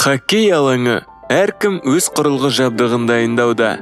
Хоккей алаңы. Әркім өз құрылғы жабдығын дайындауда.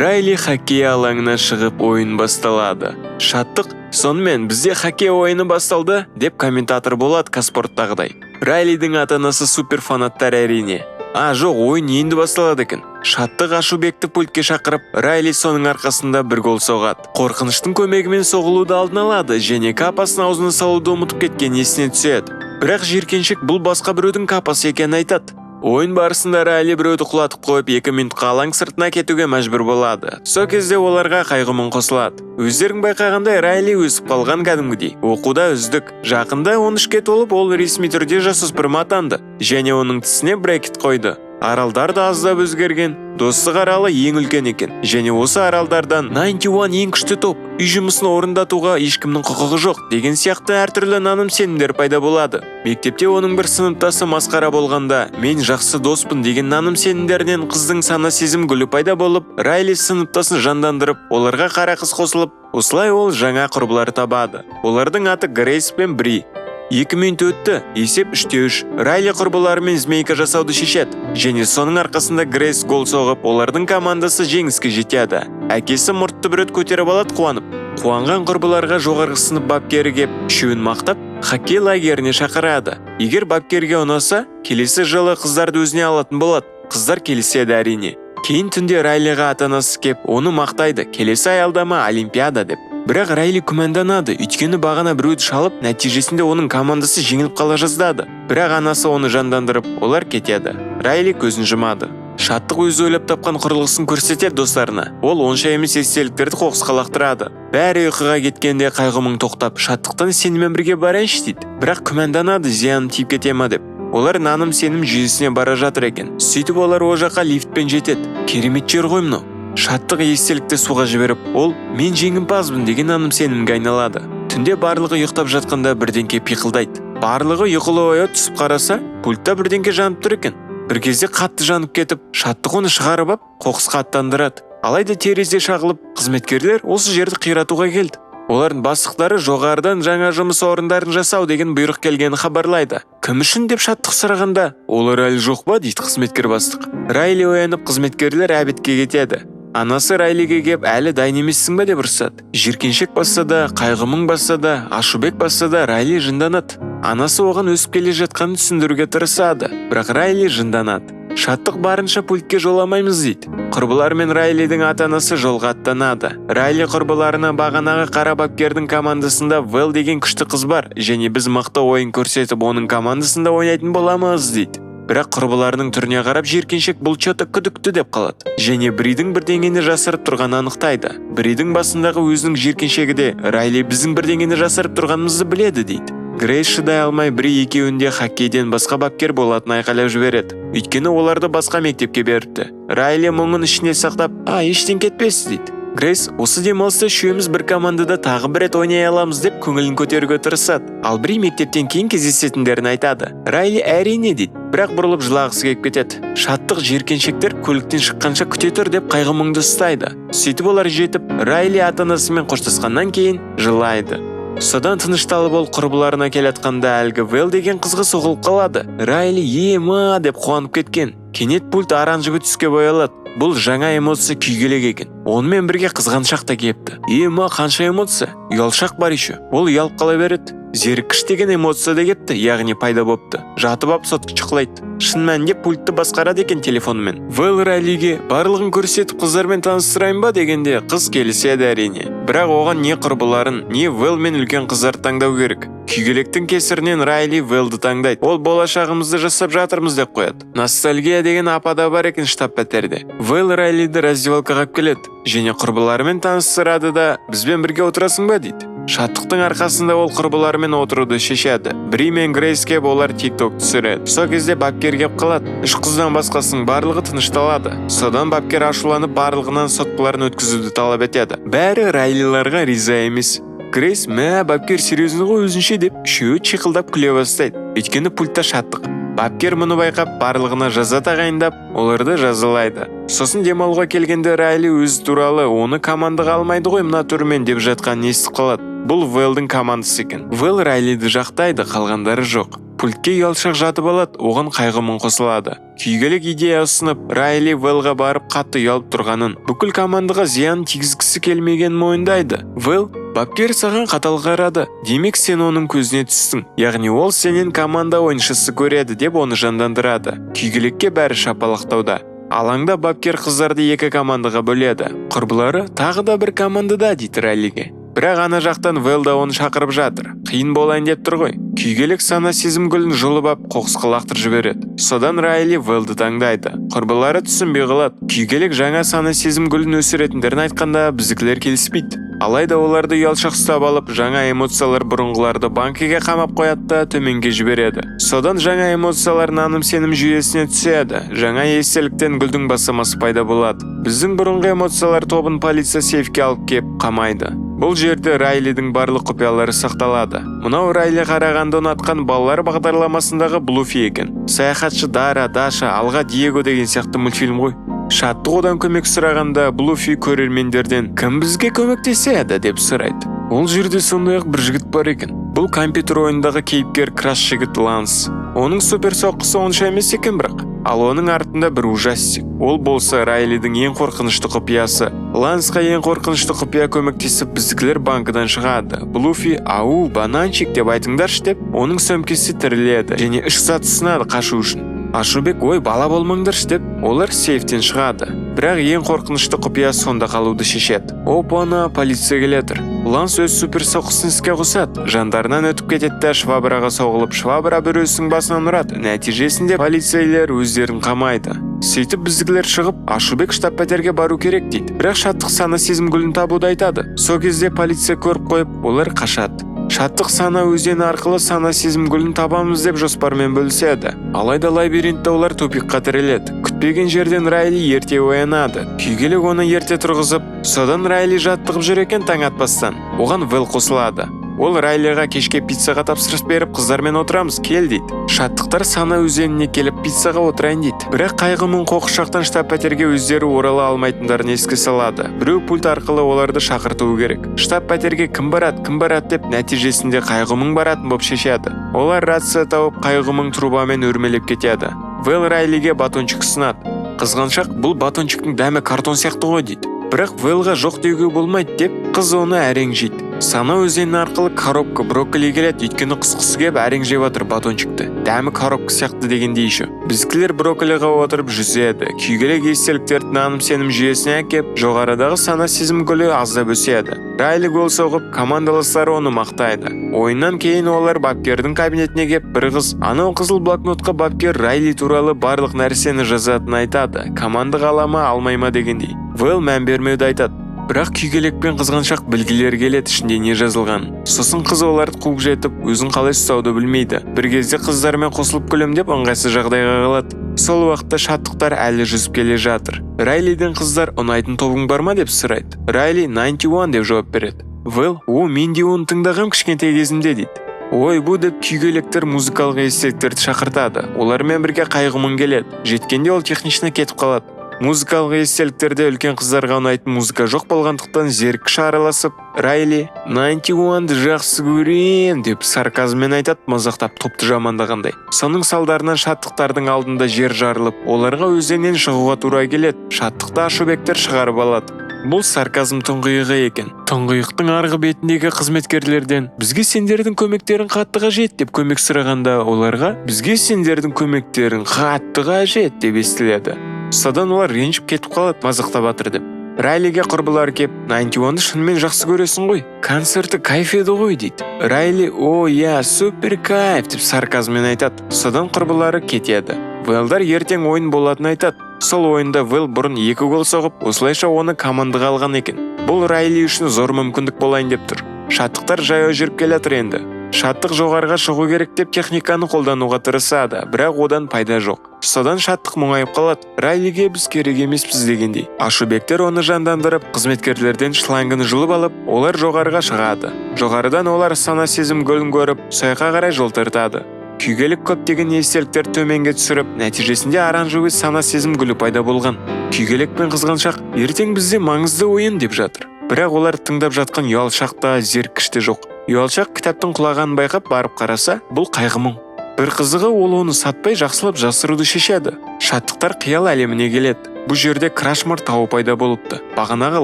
Райли хоккей алаңына шығып, ойын басталады. Шаттық: «Сонымен, бізде хоккей ойыны басталды», – деп комментатор болады Қазспорттағыдай. Райлидің ата-анасы супер фанаттар, әрине. А, жоқ, ойын енді басталады екен. Шаттық Ашубекті пультке шақырып, Райли соның арқасында бір гол соғады. Қорқыныштың көмегімен соғылуды алдын алады және капасын аузына салуды ұмытып кеткен есіне түседі. Бірақ жиіркеншек бұл басқа біреудің капасы екенін айтады. Ойын барысында Райли біреуді құлатып қойып, 2 минутқа алаң сыртына кетуге мәжбүр болады. Сол кезде оларға қайғы-мұң қосылады. Өздерің байқағандай, Райли өсіп қалған кәдімгідей. Оқуда үздік. Жақында 13-ке толып, ол ресми түрде жасөспірім атанды және оның тісіне брекет қойды. Аралдар да аздап өзгерген. Достық аралы ең үлкен екен. Және осы аралдардан 91 ең күшті топ. Үй жұмысын орындатуға ешкімнің құқығы жоқ деген сияқты әртүрлі наным сенімдер пайда болады. Мектепте оның бір сыныптасы масқара болғанда, мен жақсы доспын деген наным сенімдерінен қыздың сана сезім гүлі пайда болып, Райли сыныптасын жандандырып, оларға қара қыз қосылып, осылай ол жаңа құрбылар табады. Олардың аты Грейс пен Бри. 2 минут өтті, есеп 3-3. Райли құрбыларымен змейка жасауды шешеді. Және соның арқасында Грейс гол соғып, олардың командасы жеңіске жетеді. Әкесі мұртты бір рет көтеріп алады қуанып. Қуанған құрбыларға жоғарғы сынып бапкері кеп, үшеуін мақтап, хоккей лагеріне шақырады. Егер бапкерге ұнаса, келесі жылы қыздарды өзіне алатын болады. Қыздар келіседі, әрине. Кейін түнде Райлиға ата-анасы кеп, оны мақтайды, келесі аялдама Олимпиада деп. Бірақ Райли күмәнданады, өйткені бағана біреуді шалып, нәтижесінде оның командасы жеңіліп қала жаздады. Бірақ анасы оны жандандырып, олар кетеді. Райли көзін жұмады. Шаттық өзі ойлап тапқан құрылғысын көрсетеді достарына. Ол онша емес естеліктерді қоқысқа лақтырады. Бәрі ұйқыға кеткенде қайғы-мұң тоқтап, Шаттықтан «Сенімен бірге барайыншы» дейді. Бірақ күмәнданады, зияны тиіп кете ма деп. Олар наным сенім жүйесіне бара жатыр екен. Сөйтіп олар ол жаққа лифтпен жетеді. Керемет жер ғой мынау. Шаттық естелікті суға жіберіп, ол «мен жеңімпазбын» деген наным сенімге айналады. Түнде барлығы ұйықтап жатқанда бірдеңке пиқылдайды. Барлығы ұйқылы ояу түсіп қараса, пультта бірдеңке жанып тұр екен. Бір кезде қатты жанып кетіп, Шаттық оны шығарып ап, қоқысқа аттандырады. Алайда терезе шағылып, қызметкерлер осы жерді қиратуға келді. Олардың бастықтары жоғарыдан жаңа жұмыс орындарын жасау деген бұйрық келгенін хабарлайды. «Кім үшін?» деп Шаттық сұрағанда, «Олар әлі жоқ па?» дейді қызметкер бастық. Райли оянып, қызметкерлер обедке кетеді. Анасы Райлиге кеп, «Әлі дайын емессің ба?» деп ұрсады. Жиіркеншек басса да, қайғы-мұң басса да, Ашубек басса да, Райли жынданады. Анасы оған өсіп келе жатқанын түсіндіруге тырысады, бірақ Райли жынданады. Шаттық барынша пультке жоламаймыз дейді. Құрбылар мен Райлидің ата-анасы жолға аттанады. Райли құрбыларына бағанағы қара бапкердің командасында Вэл деген күшті қыз бар және біз мықты ойын көрсетіп, оның командасында ойнайтын боламыз дейді. Бірақ құрбыларының түріне қарап, жиіркеншек бұл че-то күдікті деп қалады. Және Бридің бірдеңені жасырып тұрғанын анықтайды. Бридің басындағы өзінің жиіркеншегі де «Райли біздің бірдеңені жасырып тұрғанымызды біледі» дейді. Грейс шыдай алмай, Бри екеуінде хоккейден басқа бапкер болатынын айқайлап жібереді. Өйткені оларды басқа мектепке беріпті. Райли мұңын ішіне сақтап, «А, ештеңке етпес» дейді. Грейс осы демалыста үшеуміз бір командада тағы бір рет ойнай аламыз деп көңілін көтеруге тырысады. Ал Бри мектептен кейін кездесетіндерін айтады. Райли «Әрине» дейді, бірақ бұрылып жылағысы келіп кетеді. Шаттық жиіркеншектер көліктен шыққанша күте тұр деп қайғы-мұңды ұстайды. Сөйтіп олар жетіп, Райли ата-анасымен қоштасқаннан кейін жылайды. Содан тынышталып, ол құрбыларына келатқанда әлгі Вэл деген қызға соғылып қалады. Райли «Ема» деп қуанып кеткен. Кенет пульт оранжевый түске боялады. Бұл жаңа эмоция күйгелек екен. Онымен бірге қызғаншақ та келіпті. Ема, қанша эмоция. Ұялшақ бар еще. Ол ұялып қала береді. Зеріккіш деген эмоция да кепті, яғни пайда бопты. Жатып ап сотка шұқылайды. Шын мәнінде пультті басқарады екен телефонымен. Вэл Райлиге «Барлығын көрсетіп, қыздармен таныстырайын ба?» дегенде, қыз келіседі, әрине. Бірақ оған не құрбыларын, не Вэл мен үлкен қыздарды таңдау керек. Күйгелектің кесірінен Райли Вэлді таңдайды. Ол «Болашағымызды жасап жатырмыз» деп қояды. Ностальгия деген апада бар екен штаб пәтерде. Вэл Райлиді раздевалкаға алып келеді және құрбыларымен таныстырады да, «Бізбен бірге отырасың ба?» дейді. Шаттықтың арқасында ол құрбыларымен отыруды шешеді. Бри мен Грейс кеп, олар тикток түсіреді. Сол кезде бапкер кеп қалады. Үш қыздан басқасының барлығы тынышталады. Содан бапкер ашуланып, барлығынан соткаларын өткізуді талап етеді. Бәрі Райлиларға риза емес. Грейс «Мә, бапкер серьезный ғой өзінше» деп, үшеуі чиқылдап күле бастайды. Өйткені пультта Шаттық. Бапкер мұны байқап, барлығына жаза тағайындап, оларды жазалайды. Сосын демалуға келгенде Райли өзі туралы «Оны командаға алмайды ғой мына түрімен» деп жатқанын естіп қалады. Бұл Вэлдің командасы екен. Вэл Райлиді жақтайды, қалғандары жоқ. Пультке ұялшақ жатып алады, оған қайғы-мұң қосылады. Күйгелек идея ұсынып, Райли Вэлға барып қатты ұялып тұрғанын, бүкіл командаға зиян тигізгісі келмегенін мойындайды. Вэл: «Бапкер саған қатал қарады, демек, сен оның көзіне түстің, яғни ол сенен команда ойыншысы көреді», – деп оны жандандырады. Күйгелекке бәрі шапалақтауда. Алаңда бапкер қыздарды екі командаға бөледі. Құрбылары «Тағы да бір командада», – дейді Райлиге. Бірақ ана жақтан Вэл да оны шақырып жатыр. Қиын болайын деп тұр ғой. Күйгелек сана сезім гүлін жұлып ап, қоқысқа лақтырып жібереді. Содан Райли Вэлді таңдайды. Құрбылары түсінбей қалады. Күйгелек жаңа сана сезім гүлін өсіретіндерін айтқанда, біздікілер келіспейді. Алайда оларды ұялшақ ұстап алып, жаңа эмоциялар бұрынғыларды банкіге қамап қояды да төменге жібереді. Содан жаңа эмоциялар наным сенім жүйесіне түседі. Жаңа естеліктен гүлдің бастамасы пайда болады. Біздің бұрынғы эмоциялар тобын полиция сейфке алып кеп қамайды. Бұл жерде Райлидің барлық құпиялары сақталады. Мынау Райли қарағанды ұнатқан балалар бағдарламасындағы Блуфи екен. Саяхатшы Дара, Даша, Алға Диего деген сияқты мультфильм ғой. Шаттық одан көмек сұрағанда, Блуфи көрермендерден «Кім бізге көмектеседі?» деп сұрайды. Ол жерде сондай-ақ бір жігіт бар екен. Бұл компьютер ойындағы кейіпкер краш жігіт Ланс. Оның супер соққысы онша емес екен бірақ. Ал оның артында бір ужастик. Ол болса Райлидің ең қорқынышты құпиясы. Лансқа ең қорқынышты құпия көмектесіп, біздікілер банкідан шығады. Блуфи «Ау, бананчик» деп айтыңдаршы деп, оның сөмкесі тіріледі және үш зат ұсынады қашу үшін. Ашубек «Ой, бала болмаңдаршы» деп, олар сейфтен шығады. Бірақ ең қорқынышты құпия сонда қалуды шешеді. Опана, полиция келе жатыр. Ланс өз супер соққысын іске қосады. Жандарынан өтіп кетеді да, швабраға соғылып, швабра біреусінің басынан ұрады. Нәтижесінде полицейлер өздерін қамайды. Сөйтіп біздікілер шығып, Ашубек штаб пәтерге бару керек дейді. Бірақ Шаттық сана сезім гүлін табуды айтады. Сол кезде полиция көріп қойып, олар қашады. Шаттық сана өзені арқылы сана сезім гүлін табамыз деп жоспармен бөліседі. Алайда лабиринтте олар тупикқа тіреледі. Күтпеген жерден Райли ерте оянады. Күйгелек оны ерте тұрғызып, содан Райли жаттығып жүр екен таң атпастан. Оған Вэл қосылады. Ол Райлиға кешке пиццаға тапсырыс беріп, қыздармен отырамыз, кел дейді. Шаттықтар сана өзеніне келіп, пиццаға отырайын дейді. Бірақ қайғы мұң қоқыс жақтан штаб пәтерге өздері орала алмайтындарын еске салады. Біреу пульт арқылы оларды шақыртуы керек. Штаб пәтерге кім барады, кім барады деп, нәтижесінде қайғы мұң баратын боп шешеді. Олар рация тауып, қайғы мұң трубамен өрмелеп кетеді. Вэл Райлиге батончик ұсынады. Қызғаншақ «Бұл батончиктің дәмі картон сияқты ғой» дейді. Бірақ Вэлға жоқ деуге болмайды деп, қыз оны әрең жейді. Сана өзені арқылы коробка брокколи келеді, өйткені құсқысы кеп әрең жеп жатыр батончикті. Дәмі коробка сияқты дегендей еще. Біздікілер брокколиға отырып жүзеді. Күйгелек естеліктерді наным сенім жүйесіне әкеп, жоғарыдағы сана сезім гүлі аздап өседі. Райли гол соғып, командаластары оны мақтайды. Ойыннан кейін олар бапкердің кабинетіне кеп, бір қыз анау қызыл блокнотқа бапкер Райли туралы барлық нәрсені жазатынын айтады. Командаға ала ма, алмай ма дегендей. Вэл мән бермеуді айтады. Бірақ күйгелек пен қызғаншақ білгілері келеді ішінде не жазылған. Сосын қыз оларды қуып жетіп, өзін қалай ұстауды білмейді. Бір кезде қыздармен қосылып күлем деп ыңғайсыз жағдайға қалады. Сол уақытта шаттықтар әлі жүзіп келе жатыр. Райлиден қыздар «Ұнайтын тобың бар ма?» деп сұрайды. Райли «91» деп жауап береді. Вэл «О, мен де оны тыңдағам кішкентай кезімде» дейді. Ой, бу деп күйгелектер музыкалық естеліктерді шақыртады. Олармен бірге қайғы мұң келеді. Жеткенде ол технично кетіп қалады. Музыкалық естеліктерде үлкен қыздарға ұнайтын музыка жоқ болғандықтан, зеріккіш араласып, Райли «91-ды жақсы көрем» деп сарказммен айтады, мазақтап, топты жамандағандай. Соның салдарынан шаттықтардың алдында жер жарылып, оларға өзеннен шығуға тура келеді. Шаттықты ашубектер шығарып алады. Бұл сарказм тұңғиығы екен. Тұңғиықтың арғы бетіндегі қызметкерлерден «Бізге сендердің көмектерің қатты қажет» деп көмек сұрағанда, оларға «Бізге сендердің көмектерің қатты қажет» деп естіледі. Содан олар ренжіп кетіп қалады, мазақтап жатыр деп. Райлиге құрбылары кеп «91-ды шынымен жақсы көресің ғой, концерті кайф еді ғой» дейді. Райли «О, иә, супер кайф» деп сарказммен айтады. Содан құрбылары кетеді. Вэлдар ертең ойын болатынын айтады. Сол ойында Вэл бұрын екі гол соғып, осылайша оны командаға алған екен. Бұл Райли үшін зор мүмкіндік болайын деп тұр. Шаттықтар жаяу жүріп келе жатыр енді. Шаттық жоғарыға шығу керек деп техниканы қолдануға тырысады, бірақ одан пайда жоқ. Содан Шаттық мұңайып қалады, Райлиге біз керек емеспіз дегендей. Ашубектер оны жандандырып, қызметкерлерден шлангыны жұлып алып, олар жоғарыға шығады. Жоғарыдан олар сана сезім гүлін көріп, сояққа қарай жол тартады. Күйгелек көптеген естеліктерді төменге түсіріп, нәтижесінде оранжевый сана сезім гүлі пайда болған. Күйгелек пен қызғаншақ «Ертең бізде маңызды ойын» деп жатыр. Бірақ олар тыңдап жатқан ұялшақ та, зеріккіш те жоқ. Ұялшақ кітаптың құлағанын байқап, барып қараса, бұл қайғы мұң. Бір қызығы, ол оны сатпай, жақсылап жасыруды шешеді. Шаттықтар қиял әлеміне келеді. Бұл жерде Крашмар тауы пайда болыпты. Бағанағы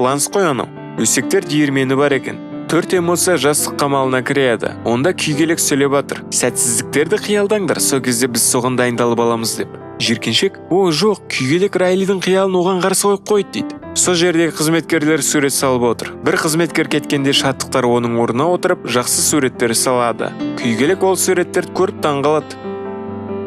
Ланс қой анау. Өсектер диірмені бар екен. Төрт эмоция жастық қамалына кіреді. Онда күйгелек сөйлеп жатыр: «Сәтсіздіктерді қиялдаңдар, сол кезде біз соған дайындалып аламыз», – деп. Жиіркеншек: «О, жоқ, күйгелек Райлидің қиялын оған қарсы қойып қойды», – дейді. Сол жердегі қызметкерлер сурет салып отыр. Бір қызметкер кеткенде, шаттықтар оның орнына отырып, жақсы суреттер салады. Күйгелек ол суреттерді көріп таңғалады.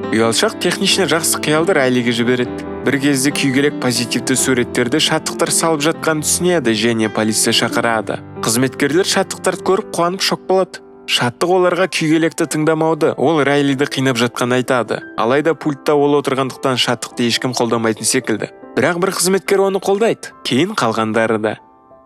Ұялшақ технично жақсы қиялды Райлиге жібереді. Бір кезде күйгелек позитивті суреттерді шаттықтар салып жатқанын түсінеді және полиция шақырады. Қызметкерлер шаттықтарды көріп, қуанып, шок болады. Шаттық оларға күйгелекті тыңдамауды, ол Райлиді қинап жатқанын айтады. Алайда пультта ол отырғандықтан, шаттықты ешкім қолдамайтын секілді. Бірақ бір қызметкер оны қолдайды, кейін қалғандары да.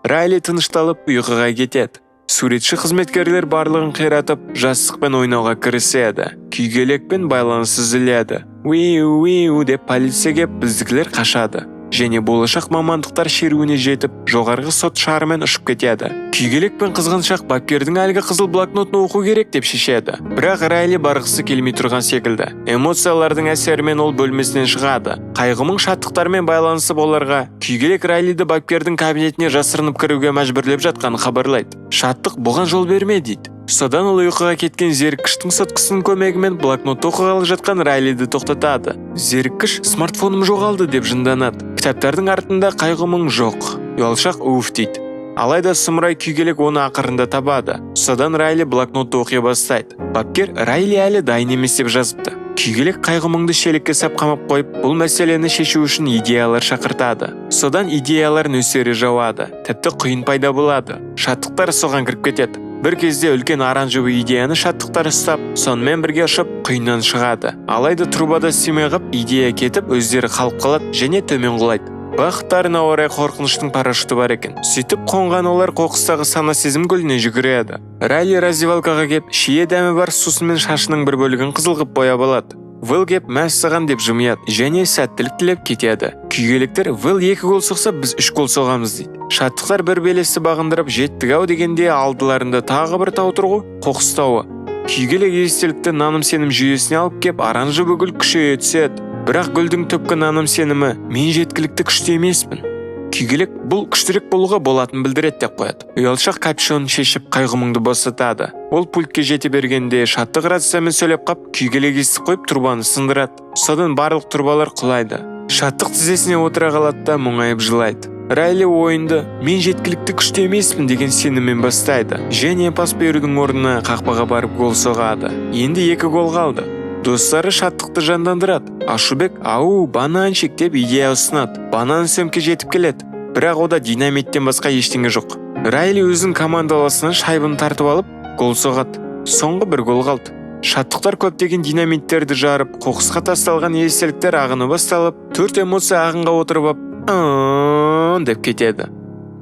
Райли тынышталып, ұйқыға кетеді. Суретші қызметкерлер барлығын қиратып, жастықпен ойнауға кіріседі. Күйгелекпен байланыс үзіледі. «Уиу, уиу» деп полиция кеп, біздікілер қашады және болашақ мамандықтар шеруіне жетіп, жоғарғы сот шарымен ұшып кетеді. Күйгелек пен қызғаншақ бапкердің әлгі қызыл блокнотын оқу керек деп шешеді. Бірақ Райли барғысы келмей тұрған секілді. Эмоциялардың әсерімен ол бөлмесінен шығады. Қайғымұң шаттықтармен байланысып, оларға күйгелек Райлиді бапкердің кабинетіне жасырынып кіруге мәжбүрлеп жатқанын хабарлайды. Шаттық «Бұған жол берме» дейді. Содан ол ұйқыға кеткен зеріккіштің соткасының көмегімен блокнотты оқығалы жатқан Райлиді тоқтатады. Зеріккіш «Смартфоным жоғалды» деп жынданады. Кітаптардың артында қайғымұң жоқ. Ұялшақ «Уф» дейді. Алайда сұмырай күйгелек оны ақырында табады. Содан Райли блокнотты оқи бастайды. Бапкер «Райли әлі дайын емес» деп жазыпты. Күйгелек қайғымұңды шелекке сап қамап қойып, бұл мәселені шешу үшін идеялар шақыртады. Содан идеялар нөсері жауады, тіпті құйын пайда болады. Шаттықтар соған кіріп кетеді. Бір кезде үлкен оранжевый идеяны шаттықтар ұстап, сонымен бірге ұшып, құйыннан шығады. Алайда трубада істемей қап, идея кетіп, өздері қалып қалады және төмен құлайды. Бақыттарына орай, қорқыныштың парашюті бар екен. Сөйтіп қонған олар қоқыстағы сана сезім гүліне жүгіреді. Райли раздевалкаға кеп, шие дәмі бар сусынмен шашының бір бөлігін қызыл қып бояп алады. Вилл кеп «Мәссаған» деп жымияды және сәттілік тілеп кетеді. Күйгелектер «Вилл екі гол соқса, біз үш гол соғамыз» дейді. Шаттықтар бір белесті бағындырып жеттік ау дегенде, алдыларында тағы бір тау тұр ғой, қоқыс тауы. Күйгелек естелікті наным сенім жүйесіне алып кеп, оранжевый гүл күшейе түседі. Бірақ гүлдің түпкі наным сенімі: «Мен жеткілікті күшті емеспін». Күйгелек бұл күштірек болуға болатынын білдіреді деп қояды. Ұялшақ капюшонын шешіп, қайғымыңды босатады. Ол пультке жете бергенде, шаттық рациямен сөйлеп қап, күйгелек естіп қойып, трубаны сындырады. Содан барлық трубалар құлайды. Шаттық тізесіне отыра қалады да, мұңайып жылайды. Райли ойынды «Мен жеткілікті күшті емеспін» деген сеніммен бастайды және пас берудің орнына қақпаға барып, гол соғады. Енді екі гол қалды. Достары шаттықты жандандырады. Ашубек «Ау, бананчик» деп идея ұсынады. Банан сөмке жетіп келеді, бірақ ода динамиттен басқа ештеңе жоқ. Райли өзінің командаласынан шайбаны тартып алып, гол соғады. Соңғы бір гол қалды. Шаттықтар көптеген динамиттерді жарып, қоқысқа тасталған естеліктер ағыны басталып, төрт эмоция ағынға отырып алып, «Ын» деп кетеді.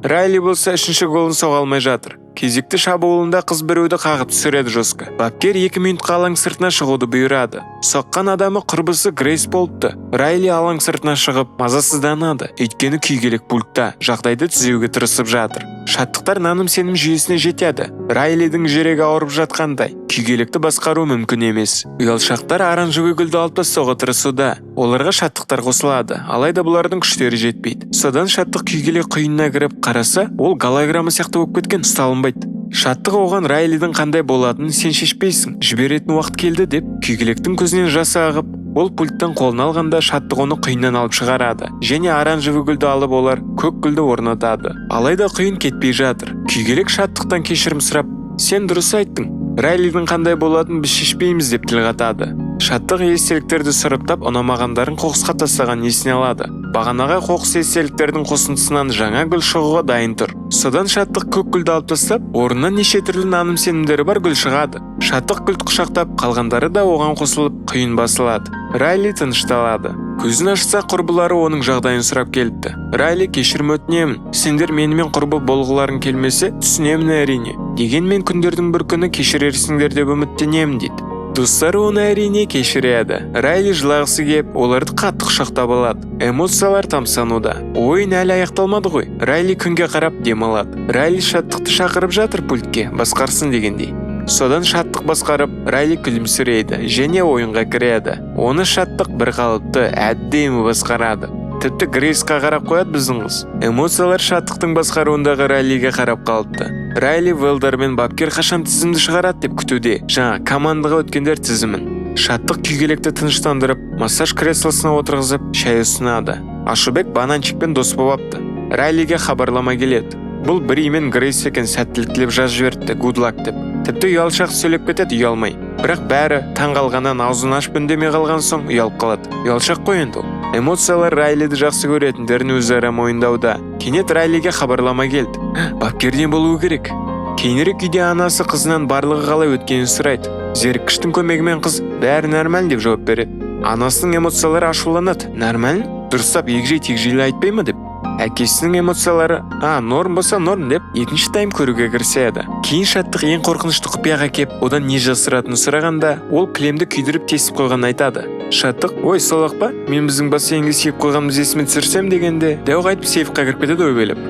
Райли болса үшінші голын соға алмай жатыр. Кезекті шабуылында қыз біреуді қағып түсіреді жестко. Бапкер 2 минутқа алаң сыртына шығуды бұйырады. Соққан адамы құрбысы Грейс болыпты. Райли алаң сыртына шығып, мазасызданады, өйткені күйгелек пультта жағдайды түзеуге тырысып жатыр. Шаттықтар наным сенім жүйесіне жетеді. Райлидің жүрегі ауырып жатқандай, күйгелекті басқару мүмкін емес. Ұялшақтар оранжевый гүлді алып тастауға тырысуда. Оларға шаттықтар қосылады, алайда бұлардың күштері жетпейді. Содан шаттық күйгелек құйынына кіріп қараса, ол голограмма сияқты болып кеткен, ұсталынбайды. Шаттық оған «Райлидің қандай болатынын сен шешпейсің, жіберетін уақыт келді» деп, күйгелектің көзінен жасы ағып, ол пульттан қолына алғанда, шаттық оны құйыннан алып шығарады және оранжевый гүлді алып, олар көк гүлді орнатады. Алайда құйын кетпей жатыр. Күйгелек шаттықтан кешірім сұрап, «Сен дұрыс айттың, Райлидің қандай болатынын біз шешпейміз» деп тіл қатады. Шаттық естеліктерді сұрыптап, ұнамағандарын қоқысқа тастағанын есіне алады. Бағанағы қоқыс естеліктердің қосындысынан жаңа гүл шығуға дайын тұр. Содан шаттық көк гүлді алып тастап, орнына неше түрлі наным сенімдері бар гүл шығады. Шаттық гүлді құшақтап, қалғандары да оған қосылып, құйын басылады. Райли тынышталады. Көзін ашса, құрбылары оның жағдайын сұрап келіпті. Райли: «Кешірім өтінемін, сендер менімен құрбы болғыларың келмесе, түсінемін, әрине. Дегенмен күндердің бір күні кешірерсіңдер деп үміттенемін», – дейді. Достары оны, әрине, кешіреді. Райли жылағысы кеп, оларды қатты құшақтап алады. Эмоциялар тамсануда. Ойын әлі аяқталмады ғой. Райли күнге қарап демалады. Райли шаттықты шақырып жатыр пультке, басқарсын дегендей. Содан Шаттық басқарып, Райли күлімсірейді және ойынға кіреді. Оны Шаттық бір қалыпты, әдемі басқарады. Тіпті Грейсқа қарап қояды біздің қыз. Эмоциялар Шаттықтың басқаруындағы Райлиге қарап қалыпты. Райли Велдар мен бапкер қашан тізімді шығарады деп күтуде, жаңа командаға өткендер тізімін. Шаттық күйгелекті тыныштандырып, массаж креслосына отырғызып, шай ұсынады. Ашубек бананчикпен дос болыпты. Райлиге хабарлама келеді. Бұл Бри мен Грейс екен, сәттілік тілеп жазып жіберіпті, good luck деп. Тіпті ұялшақ сөйлеп кетеді ұялмай. Бірақ бәрі таң қалғаннан аузын ашып үндемей қалған соң ұялып қалады. Ұялшақ қой енді ол. Эмоциялар Райлиді жақсы көретіндерін өзара мойындауда. Кенет Райлиге хабарлама келді. Бапкерден болуы керек. Кейінірек үйде анасы қызынан барлығы қалай өткенін сұрайды. Зеріккіштің көмегімен қыз бәрі нормально деп жауап береді. Анасының эмоциялары ашуланады. Нормально? Дұрыстап егжей тегжейлі айтпай ма деп. Әкесінің эмоциялары а норм болса норм деп, екінші тайм көруге кіріседі. Кейін Шаттық ең қорқынышты құпияға кеп, одан не жасыратынын сұрағанда, ол кілемді күйдіріп тесіп қойғанын айтады. Шаттық: «Ой, сол ақ па? Мен біздің бассейнге сиіп қойғанымыз есіме түсірсем», – дегенде, дәу қайтып сейфқа кіріп кетеді ойбайлап.